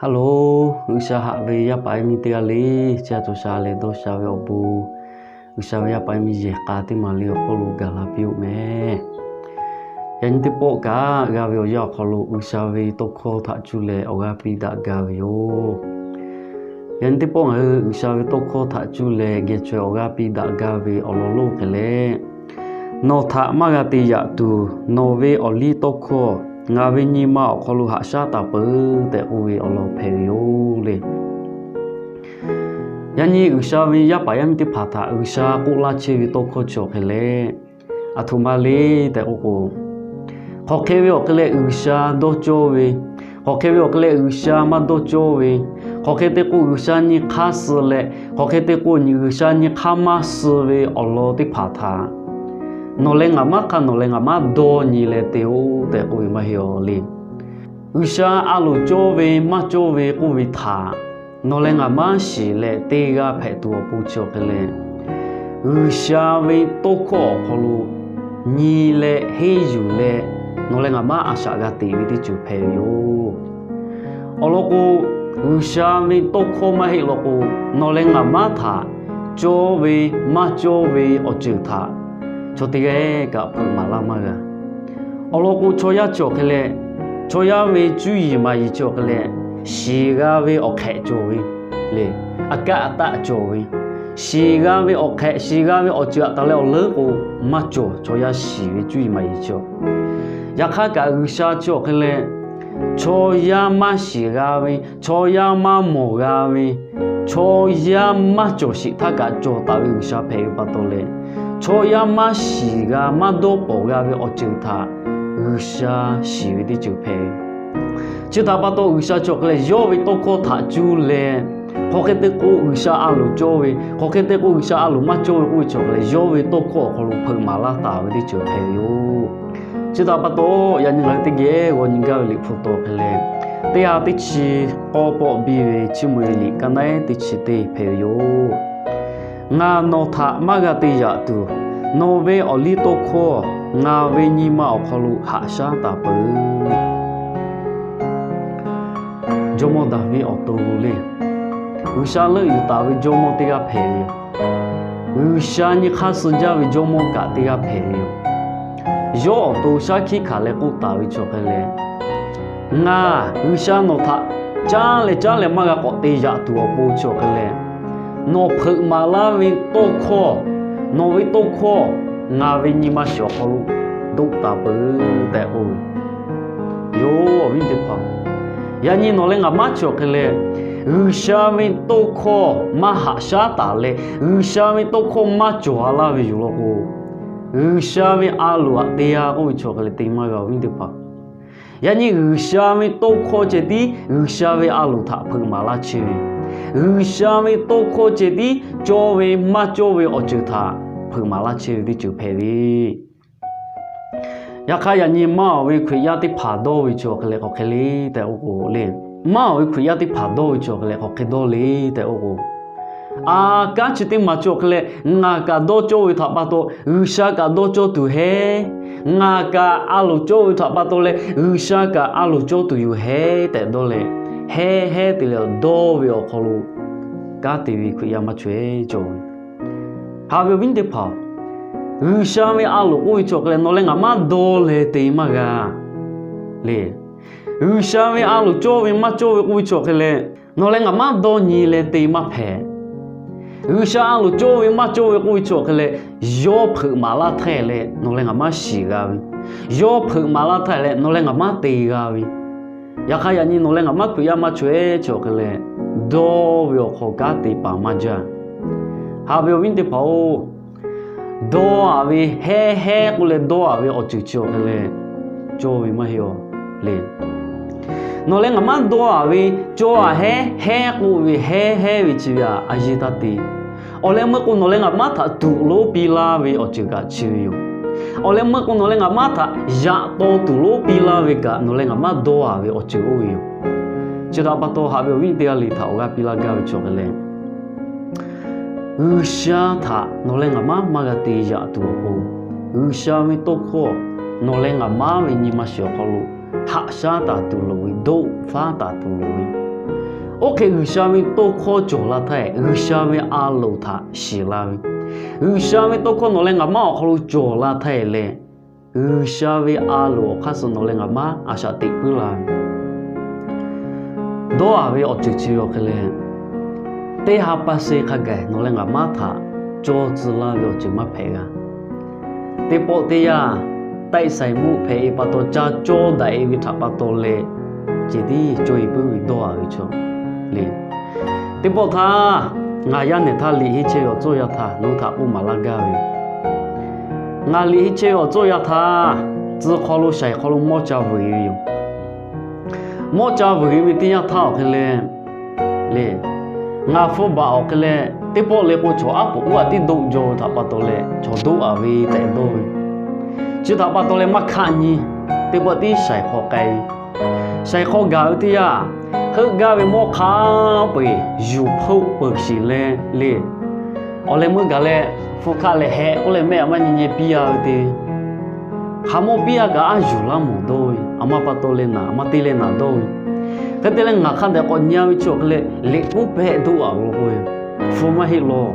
Aˉ loˬ, G'uiˬsha haꞈ ve yaˇ paˍ yaˇ miˇ teˇ g'aˇ le, chi a cawˬ sha leh dawˇ sha ve awˬ bon, G'uiˬsha ve yaˇ paˍ yaˇ miˇ yehˬ k'a teˇ maˬ le awˬ hk'oˆ lo gaˬ la piˇ-oˆ mehˍ. Yaꞈ nyi teˇ pawˆ kaꞈ g'a ve awˬ yanˇ awˬ hk'aw lo G'uiˬsha ve tawˇ hkawˇ htaꞈ cuˇ leh awˬ g'aˇ piˇ daꞈ gaˇ ve yoˬ. Yaꞈ nyi teˇ pawˆ ngaˬ hui G'uiˬsha ve tawˇ hkawˇ htaꞈ cuˇ leh geh chaweh awˬ g'aˇ piˇ daꞈ gaˇ ve awˬ lawn lonˉ hk'e leh, Nawˬ htaꞈ maˇ g'a te yaꞈ tuˬ, nawˬ ve awˬ liˇ tawˇ hkawˇ ngaˬ ve nyi ma awˬ hk'aw lo haꞈ shaˉ taˍ peuˬ tehꞈ k'oˆ ve awˬ lawn hpehꞈ ve yoˬ le. Yaꞈ nyi G'uiˬsha ve yaˇ paˍ yaˇ miˇ teˇ hpaˍ htaꞈ G'uiˬsha k'oˆ laˇ chehˇ ve tawˇ hkawˇ chi awˬ hk'e leh, aˬ htoꞈ ma le tehꞈ k'oˆ k'o, hk'aˬ hk'e ve awˬ hk'e leh G'uiˬsha dawˇ cawˇ ve, hk'aˬ hk'e ve awˬ hk'e leh G'uiˬsha maˇ dawˇ cawˇ ve, hk'aˬ hk'e te k'o G'uiˬsha nyi hk'aˇ suh leh, hk'aˬ hk'e te k'o G'uiˬsha nyi hk'aˇ maˇ suh ve awˬ lawn teˇ hpaˍ htaꞈ nawˬ leh ngaˬ maˇ hk'a, nawˬ leh ngaˬ maˇ dawˇ nyi leh te-o tehꞈ k'oˆ ve maˇ heˆ awˬ le. G'uiˬsha a loˍ cawˇ ve maˇ cawˇ ve k'oˆ ve htaꞈ nawˬ leh ngaˬ maˇ shiˍ leh teˇ g'aˇ hpehꞈ tuˬ awˬ pon chi awˬ hk'e leh, G'uiˬsha ve tawˇ hkawˇ awˬ hk'aw lo nyi leh henˇ yuˬ leh nawˬ leh ngaˬ maˇ a shaꞈ g'a teꞈ ve teˇ ceuˬ hpehꞈ ve yoˬ. Awˬ lawn k'o, G'uiˬsha ve tawˇ hkawˇ maˇ heˆ law k'o, nawˬ leh ngaˬ maˇ htaꞈ cawˇ ve maˇ cawˇ ve awˬ ceuˬ htaꞈ chaw teˇ g'aˇ kaꞈ hpeuꞈ maˍ laˇ maˇ g'a. Awˬ lawn k'o, chaw yaˇ chi awˬ hk'e leh, chaw yaˇ ve cuˇ yiˍ maˍ yiˍ chi awˬ hk'e leh, shiˍ g'a ve awˬ hk'ehꞈ cawˬ ve le, a kaˆ a taˆ cawˬ ve, shiˍ g'a ve awˬ hk'ehꞈ, shiˍ g'a ve awˬ ceuˬ aꞈ taˍ leh awˬ leuˉ k'o maˇ cawˬ. Chaw yaˇ shiˍ ve cuˇ yiˍ maˍ yiˍ chi awˬ, yaꞈ hk'aˇ kaꞈ G'uiˬsha chi awˬ hk'e leh, chaw yaˇ maˇ shiˍ g'a ve, chaw yaˇ maˇ mawˬ g'a ve, chaw yaˇ maˇ cawˬ sheˍ htaˇ kaꞈ cawˬ taˍ ve G'uiˬsha hpehꞈ ve pa taw leh, chaw yaˇ maˇ shiˍ g'a maˇ dawˇ pawˍ g'a ve awˬ ceuˬ htaꞈ G'uiˬsha shiˍ ve teˇ ceuˬ hpehꞈ ve. Chi htaꞈ pa taw G'uiˬsha chi awˬ hk'e leh yawˇ ve tawˇ hkawˇ htaꞈ cuˇ leh, hk'aˬ hk'e te k'o G'uiˬsha a loˍ cawˇ ve, hk'aˬ hk'e te k'o G'uiˬsha a loˍ maˇ cawˇ ve k'oˆ ve chi awˬ hk'e leh yawˇ ve tawˇ hkawˇ awˬ hk'aw lo hpeuꞈ maˍ laˇ taˍ ve teˇ ceuˬ hpehꞈ ve yoˬ. Chi htaꞈ pa taw, yaꞈ nyi ngaˬ hui teˇ geh g'aw nyi gaˇ ve liꞈ hpu taw hk'e leh, teˇ ha teˇ chi k'awˇ pawˆ biˇ ve Chiˇ mvuh e liꞈ kaˇ naˉ ehˉ teˇ chi teˇ hpehꞈ ve yoˬ. Ngaˬ nawˬ htaꞈ maˇ g'a te yaꞈ tuˬ, nawˬ ve awˬ liˇ tawˇ hkawˇ ngaˬ ve nyi ma awˬ hk'aw lo haꞈ shaˉ taˍ peuˬ. Jawˇmawˇ Daˍviˆ awˬ to le, G'uiˬsha leuˆ yuˬ taˍ ve jawˇmawˇ teˇ g'aˇ hpehꞈ ve yoˬ. G'uiˬsha nyi hk'aˇ suh jaˇ ve jawˇmawˇ kaꞈ teˇ g'aˇ hpehꞈ ve yoˬ. Yawˇ awˬ to shaˉ hkiˆ hkanˍ leh k'oˆ taˍ ve chi awˬ hk'e leh, Ngaˬ G'uiˬsha nawˬ htaꞈ caˉ leh caˉ leh maˇ g'a k'awꞈ te yaꞈ tuˬ awˬ pon chi awˬ hk'e leh, nawˬ hpeuꞈ maˍ laˇ ve tawˇ hkawˇ, nawˬ ve tawˇ hkawˇ ngaˬ ve nyi ma shiˍ awˬ hk'aw lo doˆ taˍ peuˬ tehꞈ k'oˆ ve yoˬ. Awˬ viˉ teˇ hpaˍ, yaꞈ nyi nawˬ leh ngaˬ maˇ chi awˬ hk'e leh, G'uiˬsha ve tawˇ hkawˇ maˇ haꞈ shaˉ taˍ leh G'uiˬsha ve tawˇ hkawˇ maˇ cawˬ a laˇ ve yoˬ law k'o, G'uiˬsha ve a loˍ aꞈ te a k'oˆ ve chi awˬ hk'e leh te maˇ g'a. Awˬ viˉ teˇ hpaˍ, yaꞈ nyi G'uiˬsha ve tawˇ hkawˇ ceh tiˉ G'uiˬsha ve a loˍ htaꞈ hpeuꞈ maˍ laˇ chehˇ ve, G'uiˬsha ve tawˇ hkawˇ ceh tiˉ cawˇ ve maˇ cawˇ ve awˬ ceuˬ htaꞈ hpeuꞈ maˍ laˇ chehˇ ve teˇ ceuˬ hpehꞈ ve. Yaꞈ hk'aˇ, yaꞈ nyi maˇ awˬ ve Hkriꞈ yaˇ teˇ hpaˍ dawˇ ve chi awˬ hk'e leh hk'aˬ hk'e le tehꞈ k'oˆ k'o le, maˇ awˬ ve Hkriꞈ yaˇ teˇ hpaˍ dawˇ ve chi awˬ hk'e leh hk'aˬ hk'e dawˇ le tehꞈ k'oˆ k'o, a kanˉ chi teˇ maˬ chi awˬ hk'e leh ngaˬ kaꞈ dawˇ cawˇ ve htaꞈ pa taw G'uiˬsha kaꞈ dawˇ cawˇ tuˬ hehˉ, ngaˬ kaꞈ a loˍ cawˇ ve htaꞈ pa taw leh G'uiˬsha kaꞈ a loˍ cawˇ tuˬ yoˬ hehˉ tehꞈ dawˇ leh, hehˉ hehˉ te leh dawˇ ve awˬ hk'aw lo kanˉ te ve Hkriꞈ yaˇ maˇ chaweh cawˬ ve. Haꞈ ve awˬ viˉ teˇ hpaˍ-oˬ, G'uiˬsha ve a loˍ k'oˆ ve chi awˬ hk'e leh nawˬ leh ngaˬ maˇ dawˇ leh te maˇ g'a le. G'uiˬsha ve a loˍ cawˇ ve maˇ cawˇ ve k'oˆ ve chi awˬ hk'e leh nawˬ leh ngaˬ maˇ dawˇ nyi leh te maˇ hpehꞈ. G'uiˬsha a loˍ cawˇ ve maˇ cawˇ ve k'oˆ ve chi awˬ hk'e leh yawˇ hpeuꞈ maˍ laˇ htaˇ leh nawˬ leh ngaˬ maˇ shiˍ g'a ve, yawˇ hpeuꞈ maˍ laˇ htaˇ leh nawˬ leh ngaˬ maˇ te g'a ve, yaꞈ hk'aˇ yaꞈ nyi nawˬ leh ngaˬ maˇ Hkriꞈ yaˇ maˇ chaweh chi awˬ hk'e leh dawˇ ve awˬ hk'aw kanˉ te paˍ maˇ jaˇ. Haꞈ ve awˬ viˉ teˇ hpaˍ-oˬ, dawˇ aˍ ve hehˉ hehˉ k'oˆ leh dawˇ aˍ ve awˬ ceuˬ chi awˬ hk'e leh cawˇ ve maˇ heˆ awˬ le. Nawˬ leh ngaˬ maˇ dawˇ aˍ ve cawˇ aˍ hehˉ hehˉ k'oˆ ve hehˉ hehˉ ve chi ve aꞈ a yeˇ taˇ te. Awˬ leh meuˆ k'o nawˬ leh ngaˬ maˇ htaꞈ tuꞈ lonˉ piˇ laˇ ve awˬ ceuˬ kaꞈ chi ve yoˬ. Awˬ leh meuˆ k'o nawˬ leh ngaˬ maˇ htaꞈ yaꞈ taw tuˬ lonˉ piˇ laˇ ve kaꞈ nawˬ leh ngaˬ maˇ dawˇ aˍ ve awˬ ceuˬ oˇ ve yoˬ. Chi htaꞈ pa taw haꞈ ve awˬ viˉ teˇ g'aˇ le htaꞈ awˬ g'aˇ piˇ laˇ gaˇ ve chi awˬ hk'e leh G'uiˬsha htaꞈ nawˬ leh ngaˬ maˇ maˇ g'a te yaꞈ tuˬ awˬ pon, G'uiˬsha ve tawˇ hkawˇ nawˬ leh ngaˬ maˇ ve nyi ma shiˍ awˬ hk'aw lo haꞈ shaˉ taˍ tuˬ loˍ ve, doˆ faˉ taˍ tuˬ loˍ ve, Oˇ hk'e G'uiˬsha ve tawˇ hkawˇ cawˬ la htaˇ, G'uiˬsha ve a loˍ htaꞈ shiˍ la ve, G'uiˬsha ve tawˇ hkawˇ nawˬ leh ngaˬ maˉ awˬ hk'aw lo cawˬ la htaˇ leh, G'uiˬsha ve a loˍ awˬ hk'aˇ suh nawˬ leh ngaˬ maˉ a shaꞈ teꞈ puiˉ la ve. Dawˇ a ve awˬ ceuˬ chi ve awˬ hk'e leh, teˇ ha pa se hk'a gaˬ nawˬ leh ngaˬ maˉ htaꞈ cawˇ tcuh laˇ ve awˬ ceuˬ maˇ hpehꞈ g'a. Teˇ pawˆ teˇ yanˇ, taiˆ saiˍ muˆ hpehꞈ e pa taw ca cawˇ daꞈ e ve htaꞈ pa taw leh, ceh tiˉ cawˇ e puiˉ ve dawˇ a ve chaw le. Teˇ pawˆ htaˇ, ngaˬ yaˇ nehˬ htaˇ liꞈ henˇ chehˇ ve awˬ tcuhˇ yaˇ htaˇ nawˬ hui htaꞈ k'oˆ maˍ laˇ gaˇ ve, ngaˬ liꞈ henˇ chehˇ ve awˬ tcuhˇ yaˇ htaˇ, tcuh hk'aw lo shaiˍ hk'aw lo mawˇ ca vuiˬ e ve yoˬ. Mawˇ ca vuiˬ e ve teˇ yanˇ htaˇ awˬ hk'e leh, le, ngaˬ hpfuh baˬ awˬ hk'e leh teˇ pawˆ le k'o chaw aˉ poꞈ uˉ aꞈ tiˉ doˆ jaw ve htaꞈ pa taw leh chaw doˆ a ve tehꞈ dawˇ ve. Chi htaꞈ pa taw leh maˇ hkaˆ nyi, teˇ pawˆ tiˉ shaiˍ hk'aw k'ai ve. Shaiˍ hk'aw gaˬ ve teˇ yanˇ, heuˆ gaˇ ve mawˇ hk'a peu eˬ yuˬ hpoˆ peuˬ shiˍ leh le, awˬ leh meuˇ gaˬ leh hpu hkaˆ leh heh k'oˆ leh mehˆ a maˇ nyi nyi piˇ a ve te. Hk'aˬ mawˇ piˇ a kaꞈ aˉ yuˬ laˇ mawˬ dawˇ ve, a ma pa taw leh naˍ, a ma te leh naˍ dawˇ ve. Hk'e te leh ngaˬ hk'a dehꞈ k'awꞈ nyi a ve chi awˬ hk'e leh liꞈ k'oˉ pehˆ doˆ a lo k'o, hpu maˇ heˆ law.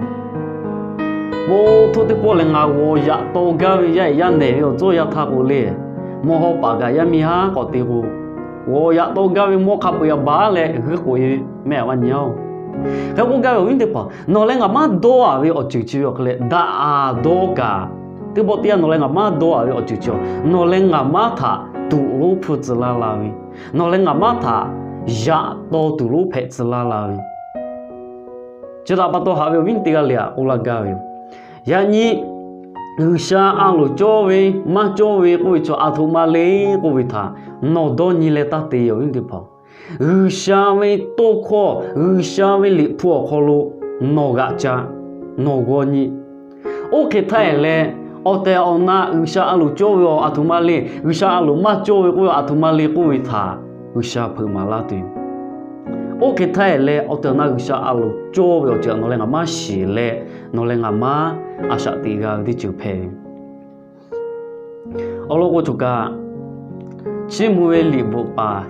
Bon htoˇ teˇ pawˆ lehˬ ngaˬ g'awˬ yaꞈ taw gaˇ ve yaˇ ehˬ yaˇ nehˬ ve awˬ tcuhˇ yaˇ htaˇ k'o le, mawˇ hawˉ paˍ kaꞈ yaˇ miˇ haˉ k'awꞈ te k'o, g'awˬ yaꞈ taw gaˇ ve mawˇ hk'a peu eˬ a baˬ leh g'uiˇ k'oꞈ e ve mehˆ a maˇ nyi a oˬ. Hk'e k'oˆ gaˇ ve awˬ viˉ teˇ hpaˍ, nawˬ leh ngaˬ maˉ dawˇ a ve awˬ ceuˬ chi ve awˬ hk'e leh daꞈ a dawˇ kaꞈ, teˇ pawˆ teˇ yanˇ nawˬ leh ngaˬ maˉ dawˇ a ve awˬ ceuˬ chi, nawˬ leh ngaˬ maˉ htaꞈ tuꞈ lonˉ hpfuhˇ tcuh laˇ la ve, nawˬ leh ngaˬ maˉ htaꞈ yaꞈ taw tuˬ lonˉ hpehꞈ tcuh laˇ la ve, chi htaꞈ pa taw haꞈ ve awˬ viˉ teˇ g'aˇ leh aꞈ k'oˆ laˇ gaˇ ve yoˬ. Yaꞈ nyi G'uiˬsha a loˍ cawˇ ve, maˇ cawˇ ve k'oˆ ve chaw, aˬ htoꞈ ma le k'oˆ ve htaꞈ nawˬ dawˇ nyi leh taˇ te, awˬ viˉ teˇ hpaˍ. G'uiˬsha ve tawˇ hkawˇ, G'uiˬsha ve liꞈ hpu awˬ hk'aw lo nawˬ g'aꞈ ca, nawˬ g'aw nyi. Oˇ hk'e htaˇ eˬ leh, awˬ tehˬ awˬ na G'uiˬsha a loˍ cawˇ ve aˬ htoꞈ ma le, G'uiˬsha a loˍ maˇ cawˇ ve k'oˆ ve aˬ htoꞈ ma le k'oˆ ve htaꞈ G'uiˬsha hpeuꞈ maˍ laˇ tuˬ yoˬ. Oˇ hk'e htaˇ eˬ leh, awˬ tehˬ awˬ na G'uiˬsha a loˍ cawˇ ve awˬ ceuˬ nawˬ leh ngaˬ maˇ shiˍ leh, nawˬ leh ngaˬ maˇ a shaꞈ teꞈ g'a ve teˇ ceuˬ hpehꞈ ve. Awˬ lawn k'o, choˬ kaꞈ chiˇ mvuh ve liꞈ bvuhꞈ paˍ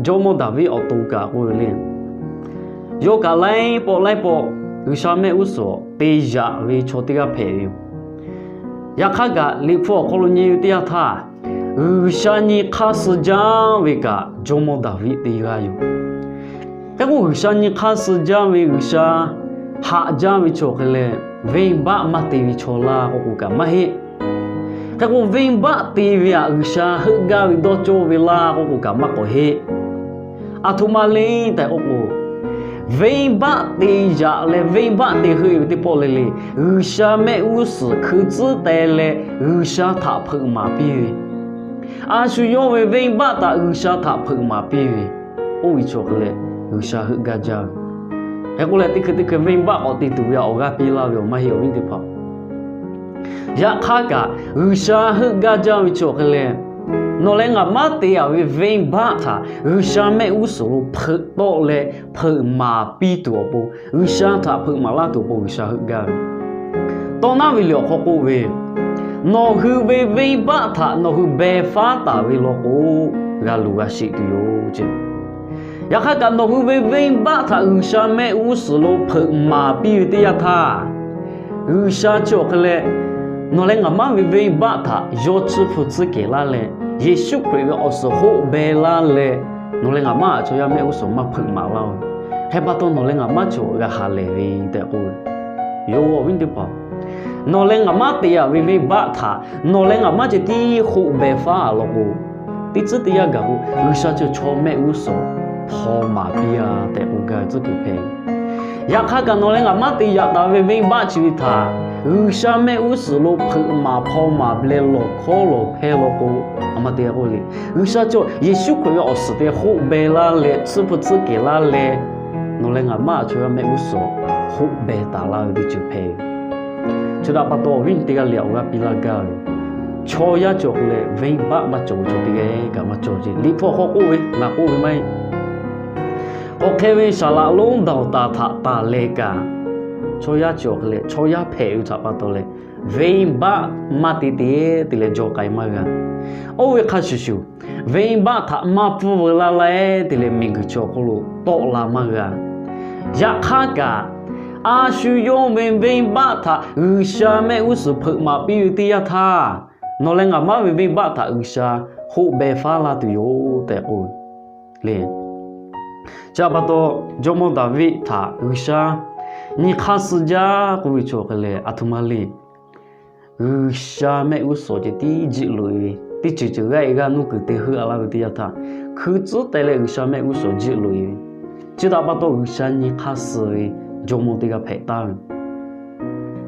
jawˇmawˇ Daˍviˆ awˬ to kaꞈ k'oˆ ve le, yawˇ kaꞈ laiˉ pawˆ laiˉ pawˆ G'uiˬsha mehˆ g'uˇ suhˍ te yaꞈ ve chaw teˇ g'aˇ hpehꞈ ve yoˬ. Yaꞈ hk'aˇ kaꞈ, liꞈ hpu awˬ hk'aw lo nyi ve teˇ yanˇ htaˇ, G'uiˬsha nyi hk'aˇ suh jaˇ ve kaꞈ jawˇmawˇ Daˍviˆ teˇ g'aˇ yoˬ. Hk'e k'o, G'uiˬsha nyi hk'aˇ suh jaˇ ve, G'uiˬsha haꞈ jaˇ ve chi awˬ hk'e leh, venˇ baˆ maˇ te ve chaw laˇ k'oˆ k'o kaꞈ maˇ heˆ. Hk'e k'o, venˇ baˆ te ve htaꞈ G'uiˬsha heuˆ gaˇ ve dawˇ cawˇ ve laˇ k'oˆ k'o kaꞈ maˇ k'awꞈ heˆ. Aˬ htoꞈ ma le tehꞈ k'oˆ k'o, venˇ baˆ te yaꞈ leh venˇ baˆ te heuˆ ve teˇ pawˆ le le, G'uiˬsha mehˆ g'uˇ suhˍ hkui tcuhˉ teh leh G'uiˬsha htaꞈ hpeuꞈ maˍ piˇ ve, a shu yawˇ ve venˇ baˆ htaꞈ G'uiˬsha htaꞈ hpeuꞈ maˍ piˇ ve, oˇ ve chi awˬ hk'e leh G'uiˬsha heuˆ gaˇ jaˇ ve. Hk'e k'oˆ leh, teˇ hkui teˇ hkui venˇ baˆ k'awꞈ te tuˬ ve awˬ g'aˇ piˇ laˇ ve awˬ maˇ heˆ, awˬ viˉ teˇ hpaˍ. Yaꞈ hk'aˇ kaꞈ, G'uiˬsha heuˆ gaˇ jaˇ ve chi awˬ hk'e leh, nawˬ leh ngaˬ maˇ te a ve venˇ baˆ htaꞈ G'uiˬsha mehˆ g'uˇ suhˍ lo hpeuꞈ tawˆ leh hpeuꞈ maˍ piˇ tuˬ awˬ pon, G'uiˬsha htaꞈ hpeuꞈ maˍ laˇ tuˬ awˬ pon G'uiˬsha heuˆ gaˇ ve. Tawˇ naˉ ve liꞈ awˬ hk'aw k'oˆ ve, nawˬ hui ve venˇ baˆ htaꞈ nawˬ hui beh faˉ taˍ ve law k'o, g'a luˬ g'a sheˍ tuˬ yoˬ ce. Yaꞈ hk'aˇ kaꞈ, nawˬ hui ve venˇ baˆ htaꞈ G'uiˬsha mehˆ g'uˇ suhˍ lo hpeuꞈ maˍ piˇ ve teˇ yanˇ htaˇ, G'uiˬsha chi awˬ hk'e leh, nawˬ leh ngaˬ maˇ ve venˇ baˆ htaꞈ yawˇ tsuhˇ hpu tsuhˇ kehˬ laˇ leh, Yeˍsuˆ Hkriꞈ ve awˬ suhˍ hoˆ beh laˇ leh, nawˬ leh ngaˬ maˇ a chaw yaˇ mehˆ g'uˇ suhˍ maˇ hpeuꞈ maˍ laˇ oˬ. Hk'e pa taw, nawˬ leh ngaˬ maˇ cawˬ g'a haˍ lehˬ ve tehꞈ k'oˆ ve yoˬ, awˬ viˉ teˇ hpaˍ. Nawˬ leh ngaˬ maˇ te a ve venˇ baˆ htaꞈ nawˬ leh ngaˬ maˇ ceh tiˉ hoˆ beh faˉ a law k'o, teˇ tcuhˉ teˇ yanˇ gaˬ k'o, G'uiˬsha chi chaw mehˆ g'uˇ suhˍ hpaw maˍ piˇ a tehꞈ k'oˆ gaˇ ve tcuhˉ kuiˬ hpehꞈ. Yaꞈ hk'aˇ kaꞈ, nawˬ leh ngaˬ maˇ te yaꞈ taˍ ve venˇ baˆ chi ve htaꞈ G'uiˬsha mehˆ g'uˇ suhˍ lo hpeuꞈ maˍ hpaw maˍ leh lawˬ hkawˉ lawˬ hpehˇ law k'o, a ma te k'oˆ le, G'uiˬsha chi Yeˍsuˆ Hkriꞈ ve awˬ suhˍ te hoˆ beh laˇ leh tsuhˇ hpu tsuhˇ kehˬ laˇ leh, nawˬ leh ngaˬ maˇ a chaw yaˇ mehˆ g'uˇ suhˍ hoˆ beh taˍ laˇ ve teˇ ceuˬ hpehꞈ ve. Chi htaꞈ pa taw, awˬ viˉ teˇ g'aˇ leh awˬ g'aˇ piˇ laˇ gaˇ ve, chaw yaˇ chi awˬ hk'e leh venˇ baˆ maˇ cawˬ ve chaw teˇ g'aˇ kaꞈ maˇ cawˬ ce. Liꞈ hpu awˬ hk'aw k'oˆ ve, ngaˬ k'oˆ ve maˇ heˆ. Hk'aˬ hk'e ve saˍ laꞈ lonˉ daˬ taˍ htaꞈ taˍ leh kaꞈ, chaw yaˇ chi awˬ hk'e leh chaw yaˇ hpehꞈ ve htaꞈ pa taw leh, venˇbaˆ maˇ te te te leh jaw k'ai maˇ g'a. Oˇ ve hk'a shuˍ shuˍ, venˇbaˆ htaꞈ maˇ pfuhˇ veu laˇ leh te leh miˬguiˬ chi awˬ hk'oˆ lo tawˆ la maˇ g'a. Yaꞈ hk'aˇ kaꞈ, a shu yawˇ ve venˇbaˆ htaꞈ G'uiˬsha mehˆ g'uˇ suhˍ hpeuꞈ maˍ piˇ ve teˇ yanˇ htaˇ, nawˬ leh ngaˬ maˇ ve venˇbaˆ htaꞈ G'uiˬsha hoˆ beh faˉ laˇ tuˬ yoˬ tehꞈ k'oˆ ve le. Chi htaꞈ pa taw, jawˇmawˇ Daˍviˆ htaꞈ G'uiˬsha nyi hk'aˇ suh jaˇ k'oˆ ve chaw hk'e leh, aˬ htoꞈ ma le. G'uiˬsha mehˆ g'uˇ suhˍ ceh tiˉ jiˆ loꞈ e ve, teˇ ceuˬ ceuˬ g'aˇ e g'aˇ nuˇ kuiˬ te heuˆ a laˇ ve teˇ yanˇ htaˇ, hkui tcuhˉ teh leh G'uiˬsha mehˆ g'uˇ suhˍ jiˆ loꞈ e ve, chi htaꞈ pa taw G'uiˬsha nyi hk'aˇ suh ve jawˇmawˇ teˇ g'aˇ hpehꞈ taˍ ve.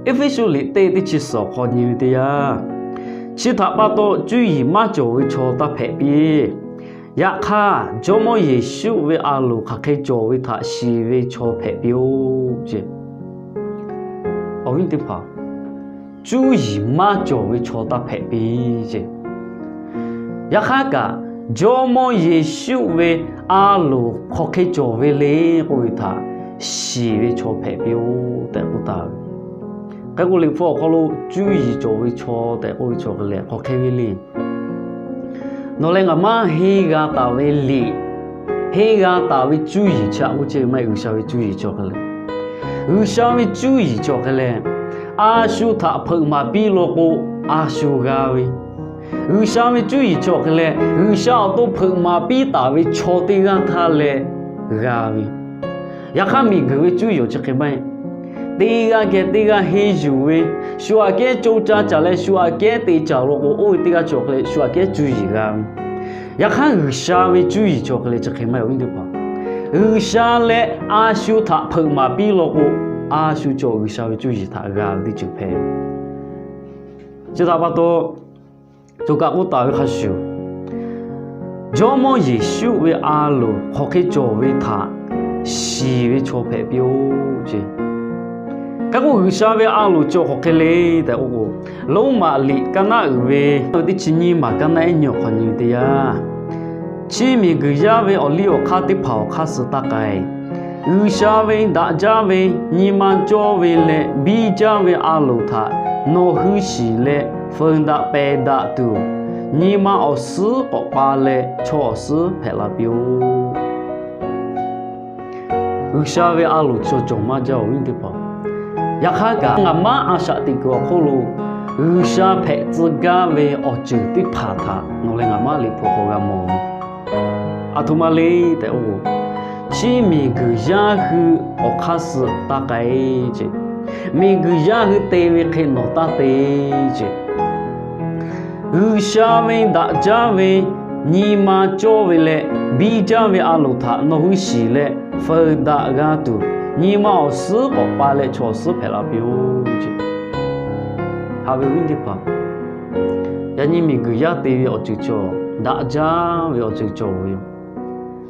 Eˇfeˇsuꞈ liꞈ teˇ teˇ chi suhˍ awˬ hk'aw nyi ve teˇ yanˇ, chi htaꞈ pa taw cuˇ yiˍ maˇ cawˬ ve chaw taˇ hpehꞈ piˇ. Yaꞈ hk'aˇ, Jawˇmawˇ Yeˍsuˆ ve a loˍ hk'aˬ hk'e cawˬ ve htaꞈ shiˍ ve chaw hpehꞈ piˇ-oˆ ce. Awˬ viˉ teˇ hpaˍ, cuˇ yiˍ maˇ cawˬ ve chaw taˇ hpehꞈ piˇ ce. Yaꞈ hk'aˇ kaꞈ, Jawˇmawˇ Yeˍsuˆ ve a loˍ hk'aˬ hk'e cawˬ ve le k'oˆ ve htaꞈ shiˍ ve chaw hpehꞈ piˇ-oˆ tehꞈ k'oˆ taˍ ve. Hk'e k'o, Liꞈ hpu awˬ hk'aw lo cuˇ yiˍ cawˬ ve chaw tehꞈ k'oˆ ve chaw hk'e leh hk'aˬ hk'e ve le. Nawˬ leh ngaˬ maˇ henˇ g'a taˍ ve liꞈ, henˇ g'a taˍ ve cuˇ yiˍ chi aꞈ k'oˆ ce maˇ heˆ. G'uiˬsha ve cuˇ yiˍ cawˬ hk'e leh, G'uiˬsha ve cuˇ yiˍ cawˬ hk'e leh, a shu htaꞈ hpeuꞈ maˍ piˇ law k'o, a shu g'a ve. G'uiˬsha ve cuˇ yiˍ cawˬ hk'e leh, G'uiˬsha awˬ to hpeuꞈ maˍ piˇ taˍ ve chaw teˇ g'aˇ htaˇ leh g'a ve. Yaꞈ hk'aˇ, miˬguiˬ ve cuˇ yiˍ chi hk'e maˇ heˆ. Teˇ g'aˇ geh teˇ g'aˇ henˇ yuˬ ve, shu aꞈ kehˉ co ca caˍ leh shu aꞈ kehˉ te caˍ law k'o, oˇ ve teˇ g'aˇ cawˬ hk'e leh shu aꞈ kehˉ cuˇ yiˍ g'a ve. Yaꞈ hk'aˇ, G'uiˬsha ve cuˇ yiˍ cawˬ hk'e leh chi hk'e maˇ heˆ, awˬ viˉ teˇ hpaˍ. G'uiˬsha leh a shu htaꞈ hpeuꞈ maˍ piˇ law k'o, a shu cawˬ G'uiˬsha ve cuˇ yiˍ htaꞈ g'a ve teˇ ceuˬ hpehꞈ. Chi htaꞈ pa taw, coˬ kaꞈ k'oˆ taˍ ve hk'a shuˍ, Jawˇmawˇ Yeˍsuˆ ve a loˍ hk'aˬ hk'e cawˬ ve htaꞈ shiˍ ve chaw hpehꞈ piˇ-oˆ ce. Hk'e k'o, G'uiˬsha ve a loˍ cawˬ hk'aˬ hk'e le tehꞈ k'oˆ k'o, Roˉmaꞈ liꞈ kaˇ naˆ uiˍ ve teˇ chi nyiˇ maˬ kaˇ naˆ ehˉ nyiˇ awˬ hk'aw nyi ve teˇ yanˇ, chi miˬguiˬ yaˇ ve awˬ liˇ awˬ hk'aˇ teˇ hpaˍ awˬ hk'aˇ suh taˇ k'ai. G'uiˬsha ve daꞈ jaˇ ve, nyi ma cawˇ ve leh biˇ jaˇ ve a loˍ htaꞈ nawˬ hui shiˍ leh feu daꞈ pehˬ daꞈ tuˬ, nyi ma awˬ suhˉ k'awꞈ pa leh chaw awˬ suhˉ hpehꞈ la piˇ-oˆ. G'uiˬsha ve a loˍ cawˬ cawˬ maˇ jaˇ, awˬ viˉ teˇ hpaˍ. Yaꞈ hk'aˇ kaꞈ, ngaˬ maˉ a shaꞈ teꞈ kuiˬ awˬ hk'oˆ lo G'uiˬsha hpehꞈ tcuh gaˇ ve awˬ ceuˬ teˇ hpaˍ htaꞈ nawˬ leh ngaˬ maˉ Liꞈ hpu hk'aw g'a mawˬ ve, aˬ htoꞈ ma le tehꞈ k'o, chi miˬguiˬ yaˇ hui awˬ hk'aˇ suh taˇ k'ai ce. Miˬguiˬ yaˇ hui te ve hk'e nawˬ taˇ te ce. G'uiˬsha ve daꞈ jaˇ ve, nyi ma cawˇ ve leh biˇ jaˇ ve a loˍ htaꞈ nawˬ hui shiˍ leh feu daꞈ g'a tuˬ, nyi ma awˬ suhˉ k'awꞈ pa leh chaw awˬ suhˉ hpehꞈ la piˇ-oˆ ce. Haꞈ ve awˬ viˉ teˇ hpaˍ, yaꞈ nyi miˬguiˬ yaˇ te ve awˬ ceuˬ cawˬ, daꞈ jaˇ ve awˬ ceuˬ cawˬ ve yoˬ.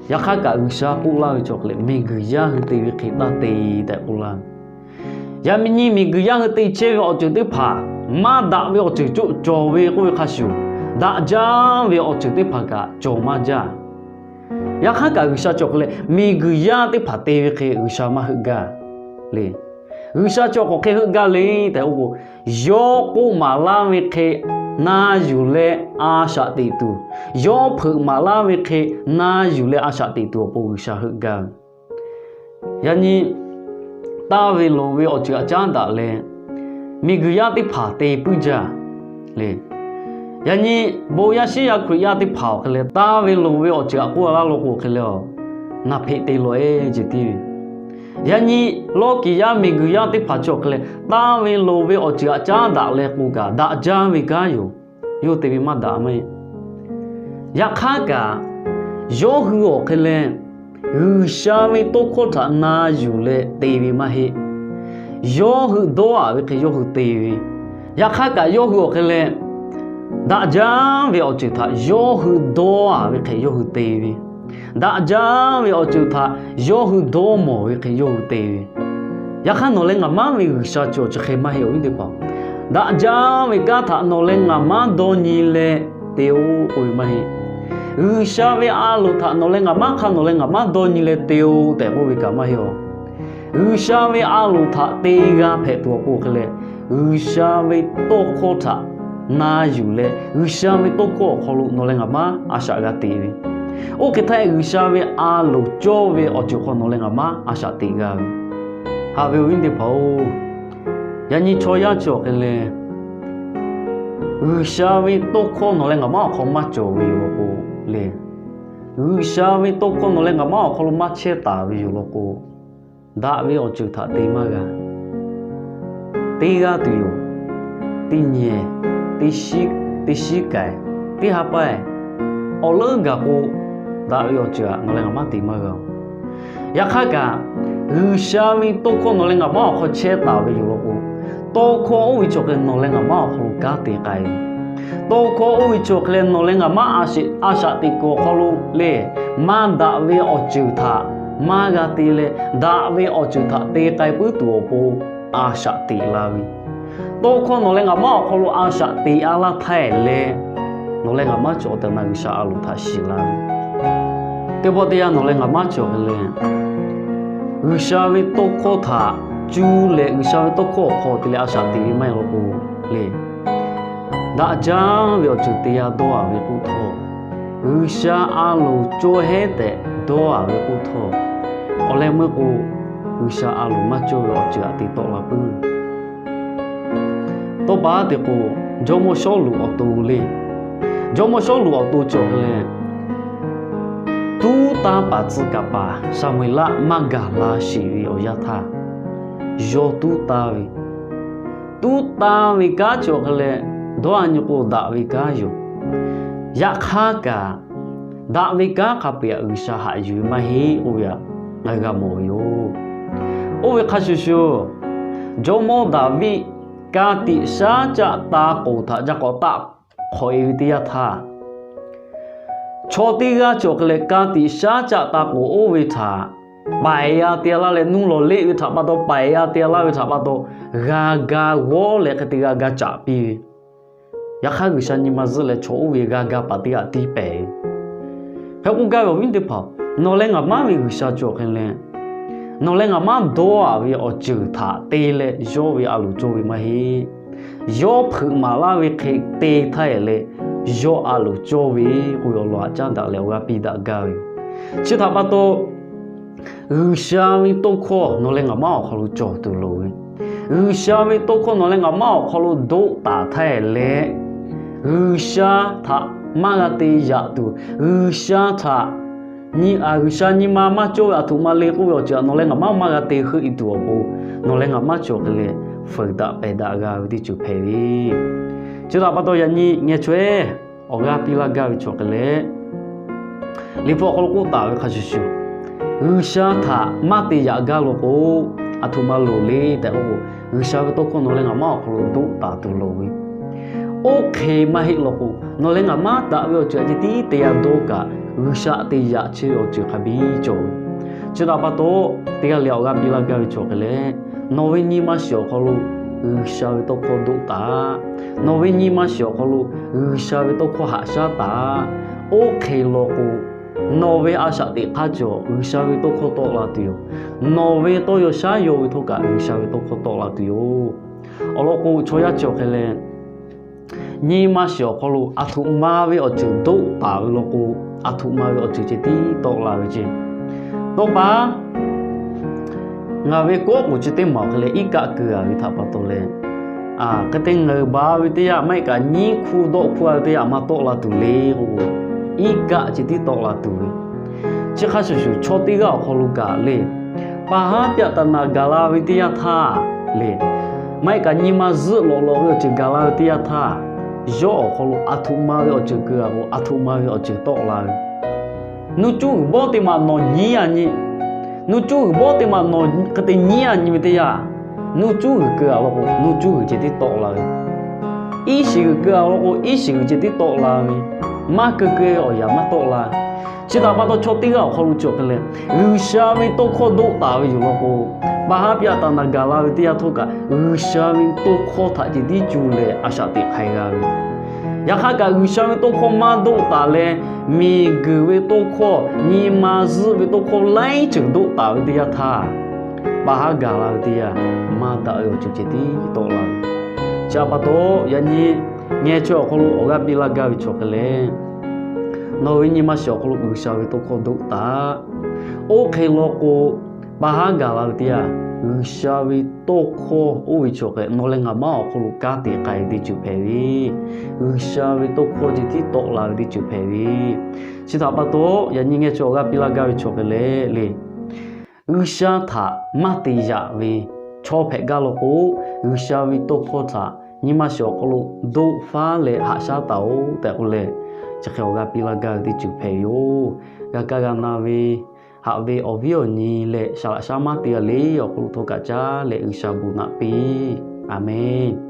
Yaꞈ hk'aˇ kaꞈ, G'uiˬsha k'oˆ laˇ ve cawˬ hk'e leh, miˬguiˬ yaˇ hui te ve hk'e taˇ te tehꞈ k'oˆ laˇ. Yaꞈ nyi miˬguiˬ yaˇ hui te chehˇ ve awˬ ceuˬ teˇ hpaˍ maˇ daꞈ ve awˬ ceuˬ cawˬ ve k'oˆ ve hk'a shuˍ, daꞈ jaˇ ve awˬ ceuˬ teˇ hpaˍ kaꞈ cawˬ maˇ jaˇ. Yaꞈ hk'aˇ kaꞈ, G'uiˬsha cawˬ hk'e leh miˬguiˬ yaˇ teˇ hpaˍ te ve hk'e G'uiˬsha maˇ heuˆ gaˇ le. G'uiˬsha cawˬ k'awꞈ hk'e heuˆ gaˇ le tehꞈ k'oˆ k'o, yawˇ k'oˆ maˍ laˇ ve hk'e na yuˬ leh a shaꞈ teꞈ tuˬ, yawˇ hpeuꞈ maˍ laˇ ve hk'e na yuˬ leh a shaꞈ teꞈ tuˬ awˬ pon G'uiˬsha heuˆ gaˇ ve. Yaꞈ nyi, taˇ ve loˍ ve awˬ ceuˬ aꞈ caˉ daꞈ leh, miˬguiˬ yaˇ teˇ hpaˍ te puiˉ jaˇ le. Yaꞈ nyi, bon yaˇ shiˉ yaˇ Hkriꞈ yaˇ teˇ hpaˍ awˬ hk'e leh, taˇ ve loˍ ve awˬ ceuˬ aꞈ k'oˆ laˇ law k'o hk'e leh, naˬ hpeꞈ te lawˬ e ce tiˉ ve. Yaꞈ nyi, lawˇ kiˍ yaˇ miˬguiˬ yaˇ teˇ hpaˍ cawˬ hk'e leh, taˇ ve loˍ ve awˬ ceuˬ aꞈ caˉ daꞈ leh k'o kaꞈ, daꞈ jaˇ ve kanˉ yoˬ. Yawˇ te ve maˇ daꞈ maˇ heˆ. Yaꞈ hk'aˇ kaꞈ, yawˇ hui awˬ hk'e leh G'uiˬsha ve tawˇ hkawˇ htaꞈ na yuˬ leh te ve maˇ heˆ. Yawˇ hui dawˇ a ve hk'e yawˇ hui te ve. Yaꞈ hk'aˇ kaꞈ, yawˇ hui awˬ hk'e leh daꞈ jaˇ ve awˬ ceuˬ htaꞈ yawˇ hui dawˇ a ve hk'e yawˇ hui te ve. Daꞈ jaˇ ve awˬ ceuˬ htaꞈ yawˇ hui dawˇ mawˬ ve hk'e yawˇ hui te ve. Yaꞈ hk'aˇ, nawˬ leh ngaˬ maˉ ve G'uiˬsha cawˬ chi hk'e maˇ heˆ, awˬ viˉ teˇ hpaˍ. Daꞈ jaˇ ve kanˉ htaꞈ nawˬ leh ngaˬ maˉ dawˇ nyi leh te-o k'oˆ ve maˇ heˆ. G'uiˬsha ve a loˍ htaꞈ nawˬ leh ngaˬ maˉ hk'a nawˬ leh ngaˬ maˉ dawˇ nyi leh te-o tehꞈ k'oˆ ve kaꞈ maˇ heˆ-oˬ. G'uiˬsha ve a loˍ htaꞈ te g'a hpehꞈ tuˬ awˬ pon hk'e leh, G'uiˬsha ve tawˇ hkawˇ htaꞈ na yuˬ leh, G'uiˬsha ve tawˇ hkawˇ awˬ hk'aw lo nawˬ leh ngaˬ maˇ a shaꞈ g'a te ve. Oˇ hk'e htaˇ, G'uiˬsha ve a loˍ cawˇ ve awˬ ceuˬ hk'aw nawˬ leh ngaˬ maˇ a shaꞈ teꞈ g'a ve. Haꞈ ve awˬ viˉ teˇ hpaˍ-oˬ, yaꞈ nyi chaw yaˇ chi awˬ hk'e leh, G'uiˬsha ve tawˇ hkawˇ nawˬ leh ngaˬ maˇ awˬ hk'aw maˇ cawˬ ve yoˬ law k'o le, G'uiˬsha ve tawˇ hkawˇ nawˬ leh ngaˬ maˇ awˬ hk'aw lo maˇ chehˇ taˍ ve yoˬ law k'o, daꞈ ve awˬ ceuˬ htaꞈ te maˇ g'a. Teˇ g'aˇ tuˬ yoˬ. Teˇ nyi, teˇ shiˉ kaiˍ, teˇ ha pa-eˬ, awˬ leuˉ gaˬ k'o, daꞈ ve awˬ ceuˬ htaꞈ nawˬ leh ngaˬ maˇ te maˇ g'a-oˬ. Yaꞈ hk'aˇ kaꞈ, G'uiˬsha ve tawˇ hkawˇ nawˬ leh ngaˬ maˇ awˬ hk'aw chehˇ taˍ ve yoˬ law k'o, tawˇ hkawˇ oˇ ve chi awˬ hk'e leh nawˬ leh ngaˬ maˇ awˬ hk'aw lo kanˉ te k'ai ve. Tawˇ hkawˇ oˇ ve chi awˬ hk'e leh nawˬ leh ngaˬ maˇ a shaꞈ teꞈ kuiˬ awˬ hk'aw lo le, maˇ daꞈ ve awˬ ceuˬ htaꞈ maˇ g'a te leh, daꞈ ve awˬ ceuˬ htaꞈ te k'ai puiˉ tuˬ awˬ pon a shaꞈ teꞈ la ve. Tawˇ hkawˇ nawˬ leh ngaˬ maˇ awˬ hk'aw lo a shaꞈ teꞈ a laˇ htaˇ leh, nawˬ leh ngaˬ maˇ cawˬ tehꞈ na G'uiˬsha a loˍ htaꞈ shiˍ la ve. Teˇ pawˆ teˇ yanˇ nawˬ leh ngaˬ maˇ cawˬ hk'e leh, G'uiˬsha ve tawˇ hkawˇ htaꞈ cuˇ leh G'uiˬsha ve tawˇ hkawˇ awˬ hk'aw te leh a shaꞈ teꞈ ve maˇ heˆ law k'o le, daꞈ jaˇ ve awˬ ceuˬ te yaˇ dawˇ a ve k'oˆ htawˇ, G'uiˬsha a loˍ cawˇ heˉ tehꞈ dawˇ a ve k'oˆ htawˇ, awˬ leh meuˇ k'o, G'uiˬsha a loˍ maˇ cawˇ ve awˬ ceuˬ htaꞈ te tawˆ la puiˉ. Tawˇ pa te k'o, jawˇmawˇ Sawˉluꞈ awˬ to le. Jawˇmawˇ Sawˉluꞈ awˬ to cawˬ hk'e leh, tuˉ tanˇ paˍ tcuh kaˍ paˍ Saˍmo-eˍlaˆ maˇ gaˬ la sheˍ ve awˬ yanˇ htaˇ, yawˇ tuˉ tanˇ ve, tuˉ tanˇ ve kanˉ cawˬ hk'e leh, dawˇ a nyi k'o daꞈ ve kanˉ yoˬ. Yaꞈ hk'aˇ kaꞈ, daꞈ ve kanˉ hk'a peu-eˬ htaꞈ G'uiˬsha haꞈ yuˬ ve maˇ heˆ k'oˆ ve htaꞈ ngaˬ hui g'a mawˬ ve yoˬ. Oˇ ve hk'a shuˍ shuˍ, jawˇmawˇ Daˍviˆ ka tiꞈ shaˉ caˆ ta k'oˍ htaꞈ jaˇ k'awꞈ taˆ hk'awꞈ e ve teˇ yanˇ htaˇ, chaw teˇ g'aˇ cawˬ hk'e leh ka tiꞈ shaˉ caˆ ta k'oˍ oˇ ve htaꞈ paiˍ a te laˇ leh, nuˇ lawˬ leˆ ve htaꞈ pa taw, paiˍ a te laˇ ve htaꞈ pa taw, g'a ga g'awˇ leh hk'e te g'a ga caꞈ piˇ ve. Yaꞈ hk'aˇ G'uiˬsha nyi ma zuhˆ leh chaw oˇ ve g'a ga paˍ teˇ g'aˇ tiˇ pehˍ ve. Hk'e k'oˆ gaˇ ve awˬ viˉ teˇ hpaˍ, nawˬ leh ngaˬ maˇ ve G'uiˬsha cawˬ hk'e leh, nawˬ leh ngaˬ maˇ dawˇ a ve awˬ ceuˬ htaꞈ te leh yawˇ ve a loˍ cawˇ ve maˇ heˆ. Yawˇ hpeuꞈ maˍ laˇ ve hk'e te htaˇ e leh, yawˇ a loˍ cawˇ ve k'oˆ ve awˬ lawn htaꞈ caˉ daꞈ leh awˬ g'aˇ piˇ daꞈ gaˇ ve yoˬ. Chi htaꞈ pa taw, G'uiˬsha ve tawˇ hkawˇ nawˬ leh ngaˬ maˇ awˬ hk'aw lo cawˬ tuˬ loˍ ve, G'uiˬsha ve tawˇ hkawˇ nawˬ leh ngaˬ maˇ awˬ hk'aw lo doˆ taˍ htaˇ e leh, G'uiˬsha htaꞈ maˇ g'a te yaꞈ tuˬ, G'uiˬsha htaꞈ, G'uiˬsha nyi ma maˇ cawˇ ve aˬ htoꞈ ma le k'oˆ ve awˬ ceuˬ htaꞈ nawˬ leh ngaˬ maˇ maˇ g'a te heuˆ e tuˬ awˬ pon, nawˬ leh ngaˬ maˇ cawˬ hk'e leh, feuˍ daꞈ pehˬ daꞈ g'a ve teˇ ceuˬ hpehꞈ ve. Chi htaꞈ pa taw yaꞈ nyi ngeh chaweh awˬ g'aˇ piˇ laˇ gaˇ ve cawˬ hk'e leh, Liꞈ hpu awˬ hk'aw lo k'oˆ taˍ ve hk'a shuˍ shuˍ, G'uiˬsha htaꞈ maˇ te yaꞈ gaˇ law k'o, aˬ htoꞈ ma loˍ le tehꞈ k'oˆ k'o, G'uiˬsha ve tawˇ hkawˇ nawˬ leh ngaˬ maˇ awˬ hk'aw lo doˆ taˍ tuˬ loˍ ve. Oˇ hk'e maˇ heˆ law k'o, nawˬ leh ngaˬ maˇ daꞈ ve awˬ ceuˬ a ceh tiˉ te yaˇ dawˇ kaꞈ, G'uiˬsha te yaꞈ chehˇ ve awˬ ceuˬ hk'a biˇ cawˬ ve. Chi htaꞈ pa taw, teˇ g'aˇ leh awˬ g'aˇ piˇ laˇ gaˇ ve cawˬ hk'e leh, nawˬ ve nyi ma shiˍ awˬ hk'aw lo G'uiˬsha ve tawˇ hkawˇ doˆ taˍ. Nawˬ ve nyi ma shiˍ awˬ hk'aw lo G'uiˬsha ve tawˇ hkawˇ haꞈ shaˉ taˍ. Oˇ hk'e law k'o, nawˬ ve a shaꞈ teꞈ hk'aˇ cawˬ G'uiˬsha ve tawˇ hkawˇ tawˆ la tuˬ yoˬ. Nawˬ ve tawˇ yaw shaˉ yaw ve htawˇ kaꞈ G'uiˬsha ve tawˇ hkawˇ tawˆ la tuˬ yoˬ. Awˬ lawn k'o, chaw yaˇ cawˬ hk'e leh, nyi ma shiˍ awˬ hk'aw lo aˬ htoꞈ ma ve awˬ ceuˬ doˆ taˍ ve law k'o, aˬ htoꞈ ma ve awˬ ceuˬ ceh tiˉ tawˆ la ve ceˇ. Tawˇ pa, ngaˬ ve kawˆ k'oˍ chi teˇ maˬ awˬ hk'e leh iˉ kaˆ keu a ve htaꞈ pa taw leh, hk'e te ngaˬ hui ba ve teˇ yanˇ maˇ heˆ kaꞈ nyiˉ hkuˇ dawˆ hkuˇ a ve teˇ yanˇ maˇ tawˆ la tuˬ le k'o, iˉ kaˆ ceh tiˉ tawˆ la tuˬ ve. Chi hk'a shuˍ shuˍ chaw teˇ g'aˇ awˬ hk'aw lo kaꞈ le, pa haˉ pyaˆ taˍ naˍ gaˬ la ve teˇ yanˇ htaˇ le, maˇ heˆ kaꞈ nyi ma zuhˆ lawꞈ lawꞈ ve awˬ ceuˬ gaˬ la ve teˇ yanˇ htaˇ, yawˇ awˬ hk'aw lo aˬ htoꞈ ma ve awˬ ceuˬ keu a k'o, aˬ htoꞈ ma ve awˬ ceuˬ tawˆ la ve. Nuˇ cuˇ g'uiˬ bawˆ teˇ maˬ nawˬ nyiˉ a nyi, nuˇ cuˇ g'uiˬ bawˆ teˇ maˬ nawˬ hk'e te nyiˉ a nyi ve teˇ yanˇ, nuˇ cuˇ g'uiˬ keu a law k'o, nuˇ cuˇ g'uiˬ ceh tiˉ tawˆ la ve. Iˉ shiˍ g'uiˬ keu a law k'o, iˉ shiˍ g'uiˬ ceh tiˉ tawˆ la ve. Maˇ keu keu awˬ yanˇ maˇ tawˆ la. Chi htaꞈ pa taw chaw teˇ g'aˇ awˬ hk'aw lo cawˬ hk'e leh, G'uiˬsha ve tawˇ hkawˇ doˆ taˍ ve yoˬ law k'o, pa haˉ pyaˆ taˍ naˍ gaˬ la ve teˇ yanˇ htawˇ kaꞈ G'uiˬsha ve tawˇ hkawˇ htaꞈ ceh tiˉ cuˇ leh a shaꞈ teꞈ hk'ai g'a ve. Yaꞈ hk'aˇ kaꞈ G'uiˬsha ve tawˇ hkawˇ maˇ doˆ taˍ leh, miˬguiˬ ve tawˇ hkawˇ, nyi ma zuhˆ ve tawˇ hkawˇ laiˉ ceuˬ doˆ taˍ ve teˇ yanˇ htaˇ, pa haˉ gaˬ la ve teˇ yanˇ, maˇ daꞈ ve awˬ ceuˬ ceh tiˉ tawˆ la ve. Chi htaꞈ pa taw, yaꞈ nyi ngeh chaweh awˬ hk'aw lo awˬ g'aˇ piˇ laˇ gaˇ ve chaw hk'e leh, nawˬ ve nyi ma shiˍ awˬ hk'aw lo G'uiˬsha ve tawˇ hkawˇ doˆ taˍ. Oˇ hk'e law k'o, pa haˉ gaˬ la ve teˇ yanˇ, G'uiˬsha ve tawˇ hkawˇ oˇ ve chaw hk'e nawˬ leh ngaˬ maˇ awˬ hk'aw lo kanˉ te k'ai ve teˇ ceuˬ hpehꞈ ve, G'uiˬsha ve tawˇ hkawˇ ceh tiˉ tawˆ la ve teˇ ceuˬ hpehꞈ ve. Chi htaꞈ pa taw, yaꞈ nyi ngeh chaweh awˬ g'aˇ piˇ laˇ gaˇ ve chaw hk'e leh le, G'uiˬsha htaꞈ maˇ te yaꞈ ve chaw hpehꞈ gaˇ law k'o, G'uiˬsha ve tawˇ hkawˇ htaꞈ nyi ma shiˍ awˬ hk'aw lo doˆ faˉ leh haꞈ shaˉ taˍ-oꞈ tehꞈ k'oˆ leh, chi hk'e awˬ g'aˇ piˇ laˇ gaˇ ve teˇ ceuˬ hpehꞈ ve yoˬ. G'a kaˇ g'a na ve, haꞈ ve awˬ viˉ awˬ nyi leh saˍ laꞈ shaˉ maˇ te g'a le awˬ hk'aw lo htawˇ kaꞈ caˉ leh G'uiˬsha bon naꞈ piˇ. Aˍmenˍ.